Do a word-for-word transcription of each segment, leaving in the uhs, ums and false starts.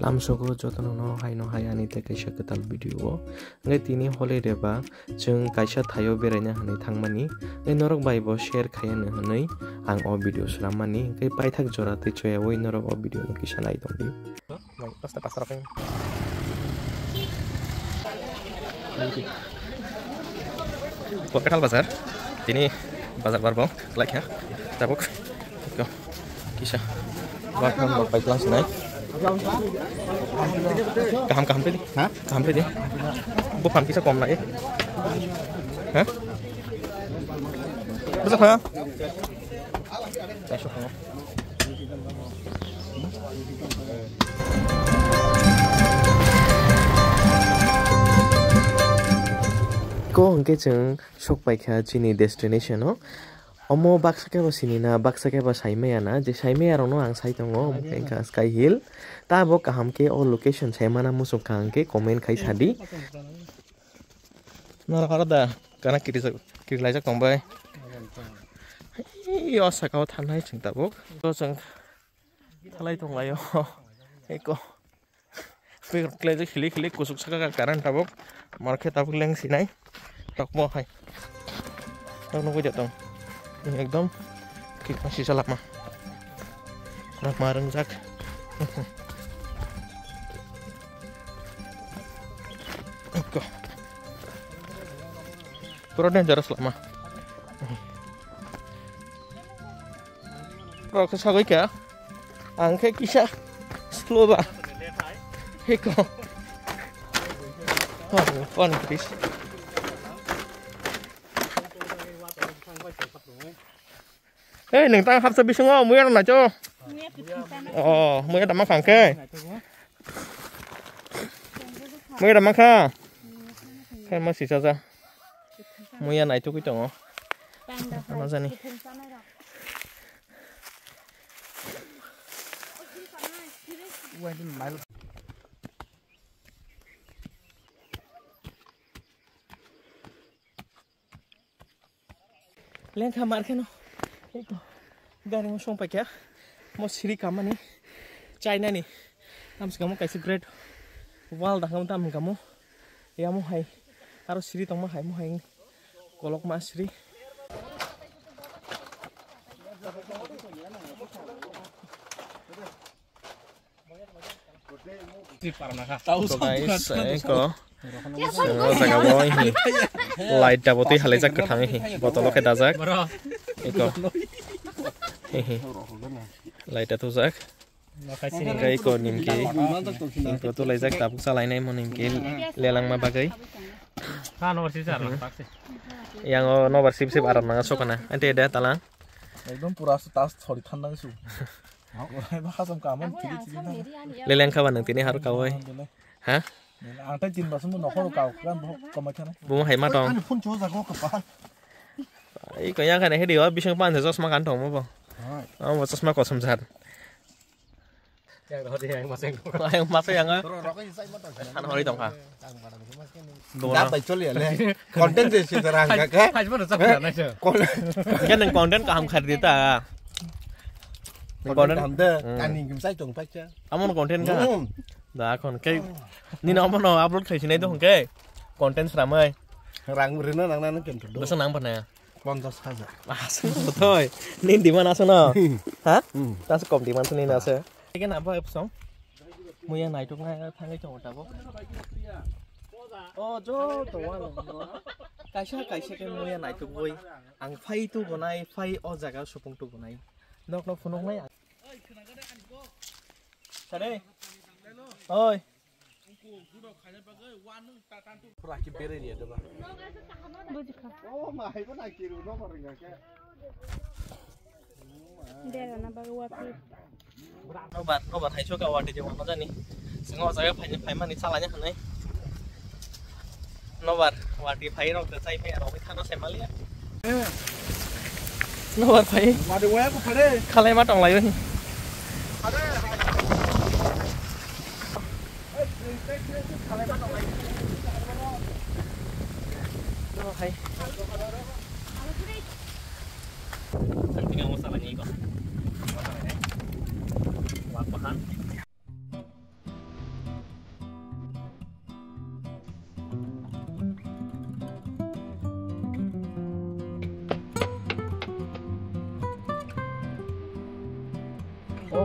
Lamsogo jotono no haino hai ani tei kaisa kwtal video o. Hwnkhe tini holiday ba chwng kaisa thaio beraina hwnwi thangmani. Hwnkhe norok bai bo share khaiyano hwnwi ang o video swrammani. Hwnkhe paithak jora tei choyaui norok o video no kisa nai tongdi. Bo Kathal bazar, tini bazar bar bo, like ya, tabuk, ko, kisa, bar bo, bai tlang sinai. Kaham, kaham tadi, ha? Kaham tadi. Bo phan kisa kom nai. Ha? Bisa ha? Kaisa phano. Ko hwnkhe chwng sok paikha chini destination o. Omo baksa khe bo sini na, baksa khe bo saimaya na, je saimaya rokno ang sai tongo, omo khe wngkha Sky Hill. Tabo kaham khe o location saimana muchung kha hwnkhe comment khai sadi. Norok aro da gana kiri, kiri laijak tong bai. Ei, o saka o thanai chwng tabuk. O chwng thalai tong lai o. Eko. Pi klai jak hili hili kusuk saka ka current tabuk. Mar khe tabuk leng sinai. Tokmo hai. Tokno koi jatong. Ekdom. Kikma sisa lakma. Lakma ringjak. Eko. Pura dangerous lama. Rok khe sagoi kha. Ang khe kisa slow ba. Heko. One, one, please. Ei, nwng tang hapsa bisingo muya rok naicho. Oh, muya tama khang khe. Muya tama kha. Khe ma sisa ja. Muya naitugwi tongo. Ano jani. Lengkha mar kheno. Eko. Gari mo song paikha. Mo siri kamani. China ni. Tam sikamo kaisa great wall da kam tam kamo. Yamo hai. Aro siri tongma hai mo hai. Kolok ma siri. So guys, eko, so, o jaga bo hi light da bo twi halaijak kwthang hi botolo khe dajak. Eko. Hi hi. Light da thujak. Hingke eko nimki, eko tulaijak tabuk chalainai mo nimki lelangma bagwi. Yang o nobar sip sip aram nang sokana. Ante da talang. Ekdom pura su tas chori thanna su. Orai ba hasam kaman thigi thigi na. Leleng khaba nang tini har kawai. Ha? Ang tai tin basung no khoro kaw kan bo kamai khana. Bo hai ma tong. Ani phone cho jago ka pa. Ei ko yang khane hedi wa bising pan chosma kan tong mo bo. Hai. Amo chosma kosom jat. Yang rodi yang maseng. Yang maseng yang. Kan hori tong kha. Dona. Dap bai choli ale. Content je si terang ka ke. Hai mana chak na se. Kan nang content kaham khari ta. Content ham de. Hmm. Kani gim sai tong pacha. Amon content ka. Hmm. Da kon ke. Ni no amon upload khai sinai do ke. Content ramai. Rang rina nang nang ken do. Besa nang bana. Ponchas hajar. Aswk thoi. Ni demand aswk no? Ha? Hmm. Tas kom demand sini na se. Eken apa epsong? Muya naituk na thangwi tongo tabuk. O jo to wa no. Kaisa kaisa ke muya naituk boi. Ang phai tu bonai, phai o jaga supung tu bonai. Nok nok phunuk nai. Sare. Oi. Pura ki bere dia deba. Bujikha. Oh, mai ko na kiru no ko ringa ke. Bera na baga wati. Nobar, nobar hai soka wati je wano jani. Singo jaga phai, phai mani chalanya hanai. Nobar, wati phai rok de chai phai rok thano sai malia. Nobar phai. Wati waya ko phare. Khalai ma tong layo ni.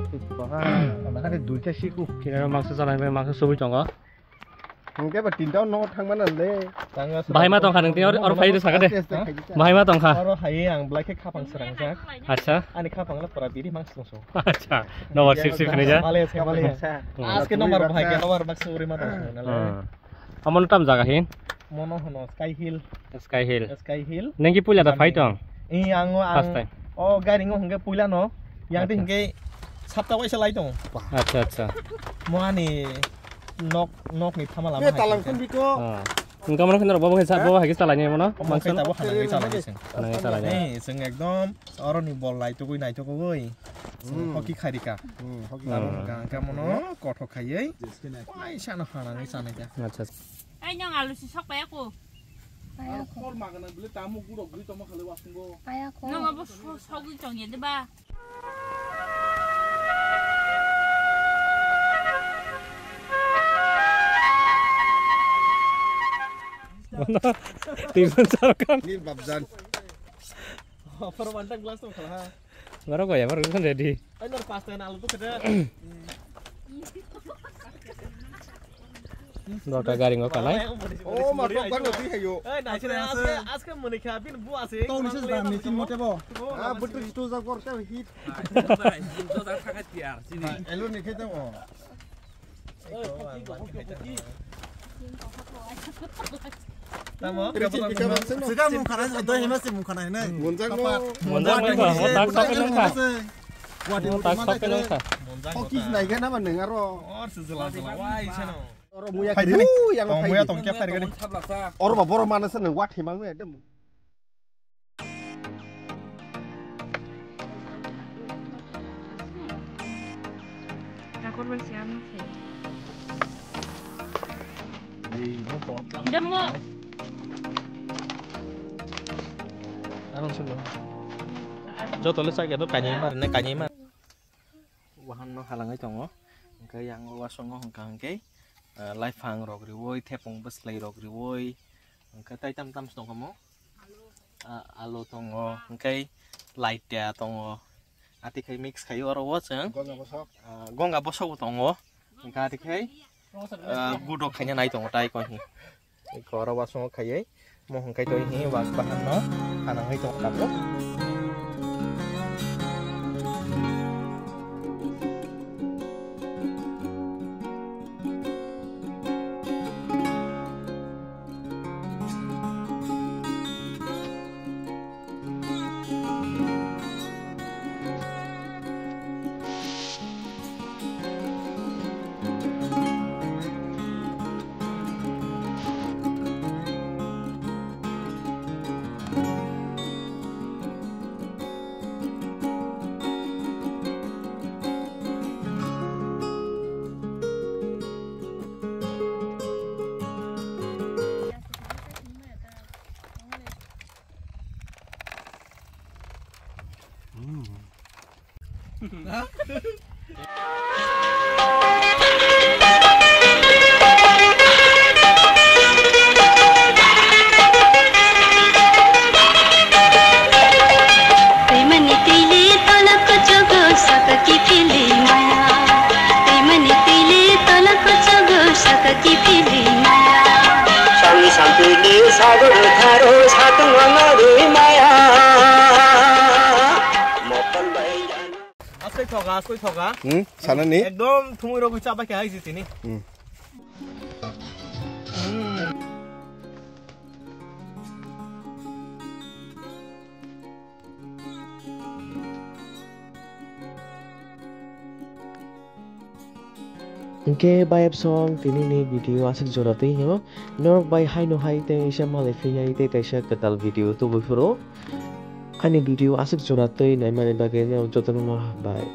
Bahai duita siku. Kira mangsa salai bai mangsa subui tongo. Hingke ba tinta no thangmana le. Bahai ma tongkha nang tini or phai de sakade. Bahai ma tongkha. Oro hai ang black khe khapang serang jak. Acha. Ani khapang le pura biri mang sung sung. Acha. No war sip sip ne ja. Male se male. Hmm. Aske no mar bahai ke no mar bak suri ma tong. Hmm. Amo no tam jaga hin? Mono hono Sky Hill. Sky Hill. Sky Hill. Nengki puila da phai tong? Ih, ang o, ang first time. O gari ngo hingke puila no. Yang te hingke sapta waisa lai tong. Acha, acha. Mo ani nok, nok ni thama lama. Talang kun bito. Ah. Engka mano khendro bobo kesa bobo hagi salai ni mono. Mangsa tabo hana hagi salai ni sing. Hana hagi salai ni. Ei, sing ekdom oro ni bol lai tugui nai tugui. Hmm. Hoki khairika. Hmm, hoki. Aro hingka hingka mono kothok khaiwi. Waisa no hana hagi salai ka. Acha. Ai, nang alu si sok paya ko. Paya ko. Kol magana bile tamo guro guri tamo khale wasungo. Paya ko. Nang abo so-, sogwi tong ya de ba. Timun sarkan. Ni babjan. Offer one time glass to khala. Baru kau ya, baru kan ready. Ai, nor pas ten alu tu kada. Dota gari ngo kalai. Oh, ma tok kan noti hayo. Ai, nai sini aske, aske muni kha bin bu ase. Tau ni ses dam ni tin mote bo. Ah, betul itu jak bor tau hit. Elu ni khe tau. Tamo? Ricin pika bangsa no. Sida mung khana, doi hima se mung khana hinai. Monjang no. Monjang no, mo tak sok nang kha. Mo tak sok nang kha. Hoki sinai khe nama neng aro. Or se jela jela, wai seno. Oro muya kiri. Ui, yang tong muya tong kya phari gani. Oro ba boro mana se neng wat himang no edem. Demo. Joto le chak ya to kanyai mar ne kanyai mar. Wahan no halangwi tongo. Hwnkhe yang o wasongo hwnkha hwnkhe, ah, laiphangrok riui, thepung bwslai rok riui, hwnkhe tai tam tam se tongkha mo? Ah, alu tongo, hwnkhe laita tongo. Ati khai mix khai oro o chwng. Gonga bosok. Ah, gonga bosok bo tongo. Hwnkhe ati khai, ah, gudok khaina nai tongo tai koi hi. Eko oro wasongo khaiwi mohong khai toi hi was bahan no hanangwi tongo tabuk. Twi mani twi li tolak kuchugo saka kiphilwi maya. Twi mani twi li tolak kuchugo saka kiphilwi maya. Sami sampili sagur tharo satung angarwi maya. Mokol bai jana. Askoi thoka, askoi thoka. Hmm, sana ni? Ekdom thumui rogwi chaba khe hai jitini. Hmm. Hwnkhe bayap song tini ni video aswk jora twi hino. Norok bai haino hai tei kaisa malai phiya tei kaisa kwtal video tubui phuru. Ani video aswk jora twi naimani bagwi norok jotono no bai.